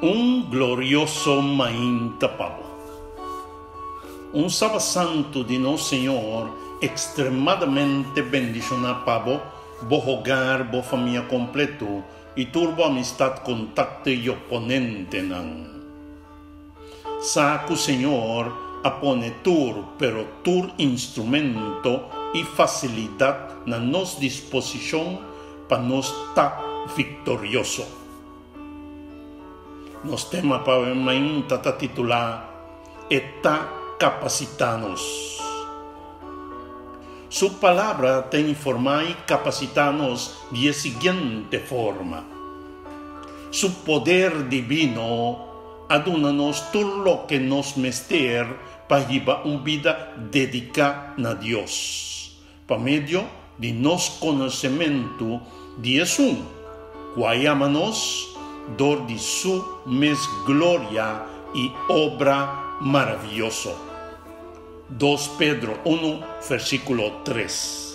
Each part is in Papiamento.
Un glorioso mainta pa bo. Un Saba Santu di nos Señor ekstremadamente bendishoná pa bo, bo hogar, bo famia kompletu i tur bo amistat, kontakto i oponentenan. Sa ku Señor a pone tur pero tur instrumento i fasilidat na nos disposishon pa nos ta viktorioso. Nos tema pa awe mainta ta titulá E ta kapasitá nos. Su Palabra ta informá i kapasitá nos di e siguiente forma, Su poder divino a duna nos tur loke nos mester pa hiba un bida dediká na Dios. Pa medio di nos konosementu di Esun ku a yama nos dor di Su mes gloria i obra maravioso. Dos Pedro unu, versíkulo tres.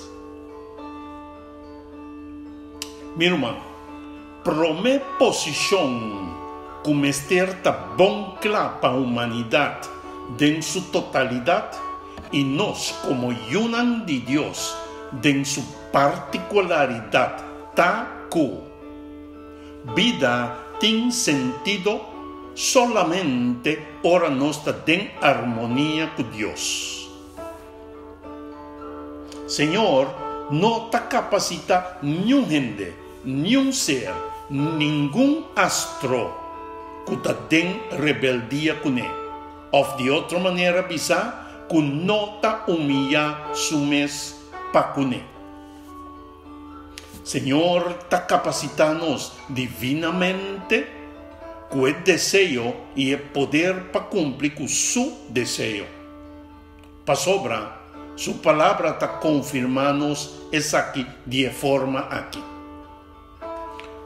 Mi ruman, promé posishon ku mester ta bon kla pa humanidat den su totalidat i nos komo yunan di Dios den su partikularidat ta ku bida tin sentido solamente ora nos ta den armonia ku Dios. Señor no ta kapasitá niun hende, niun ser, ningun astro ku ta den rebeldia kuné, òf di otro manera bisá, ku no ta humiyá su mes pa kuné. Señor ta kapasitá nos divinamente ku e deseo i e poder pa kumpli ku Su deseo. Pasobra Su Palabra ta konfirmá nos esaki di e forma aki.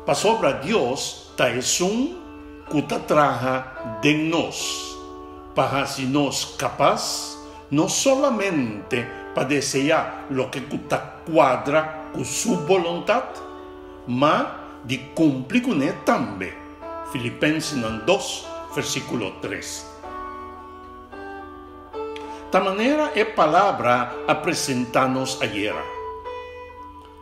Pasobra Dios ta esun ku ta traha den nos pa hasi nos kapas no solamente pa deseá loke ku ta kuadra ku su boluntat, ma di kumpli kuné tambe. Filipensenan dos, versíkulo tres. Ta manera e Palabra a presentá nos ayera.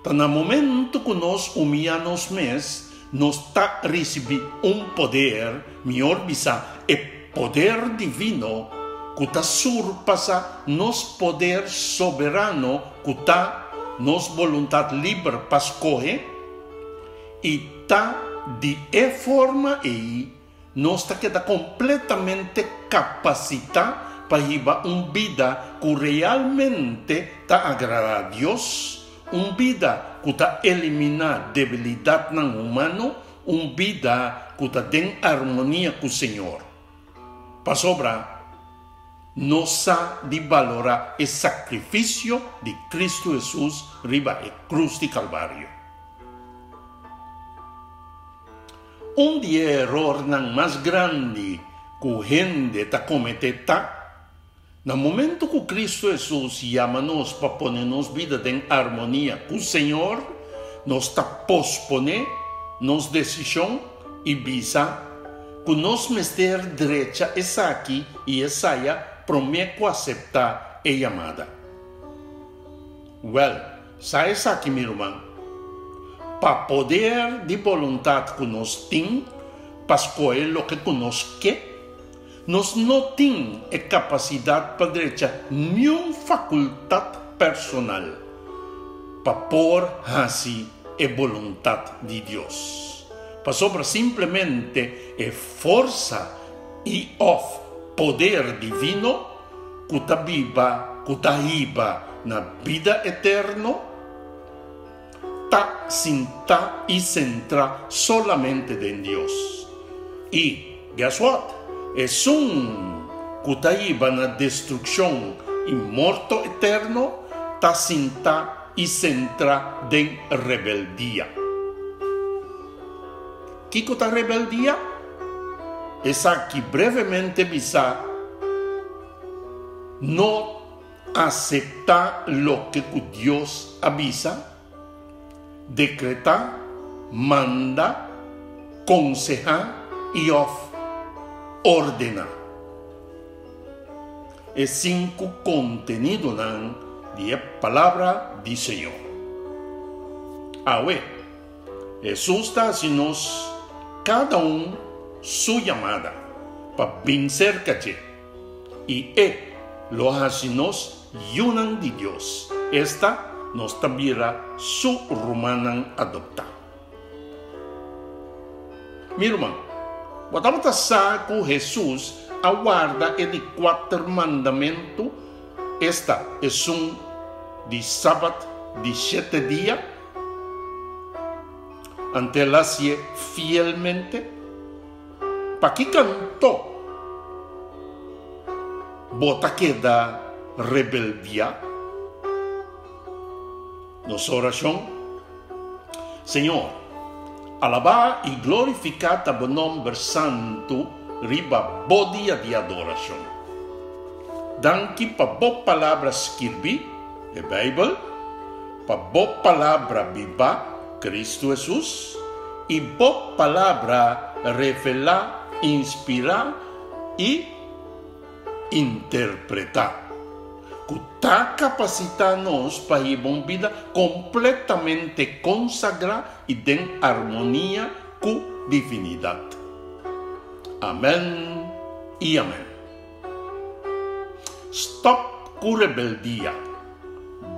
Ta na momento ku nos humiyá nos mes, nos ta risibí un poder, mihor bisá, e poder divino ku ta surpasá nos poder soberano ku ta nos boluntat liber pa skohe, i ta di e forma ei Nos ta keda kompletamente kapasitá pa hiba un bida ku realmente ta agradá Dios, un bida ku ta eliminá debilidatnan humano, un bida ku ta den armonia ku Señor. Pasobra nos sa di balorá e sakrifisio di Kristu Hesus riba e krus di Kalvario. Un di e erornan mas grandi ku hende ta kometé ta, na momentu ku Kristu Hesus yama nos pa pone nos bida den armonia ku Señor, nos ta posponé nos desishon i bisa ku nos mester drecha esaki i esaya promé ku aseptá e yamada. Wèl, sa esaki, mi ruman, pa poder di boluntat ku nos tin pa skohe loke ku nos ke, nos no tin e kapasidat pa drecha niun fakultat personal pa por hasi e boluntat di Dios, pasobra simplemente e forsa i òf poder divino ku ta biba, ku ta hiba na bida eterno, ta sintá i sentrá solamente den Dios. I, guess what? Esun ku ta hiba na destrukshon i morto eterno ta sintá i sentrá den rebeldia. Kiko ta rebeldia? Esaki brevemente bisa, No aseptá loke ku Dios a bisa, dekretá, manda, konsehá i òf ordená. E sinku kontenidonan di e Palabra di Señor. Awe, Hesus ta hasi nos kada un su yamada pa bin serka dje, i e lo hasi nos yunan di Dios, esta, nos ta bira su rumannan adoptá. Mi ruman, bo tabata sa ku Hesus a warda e di kuater mandamentu, esta, esun di Sabat di shete dia? Ante el hasié fielmente? Pakiko anto bo ta keda rebeldiá? Nos orashon, Señor, alabá i glorifiká ta bo nòmber santu riba bo dia di adorashon. Danki pa bo Palabra skirbí, e Beibel, pa bo Palabra bibá, Kristu Hesus, i bo Palabra revelá, inspirá i interpretá, ku ta kapasitá nos pa hiba un bida kompletamente konsagrá i den armonia ku divinidat. Amèn i amèn. Stòp ku rebeldia,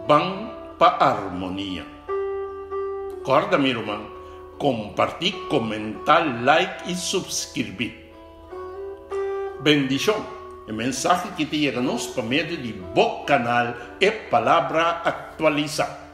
ban pa armonia. Kòrda mi ruman, kompartí, komentá, like i supskirbí. Bendishon! E mensahe ki ta yega nos pa medio di bo kanal E Palabra Aktualisá.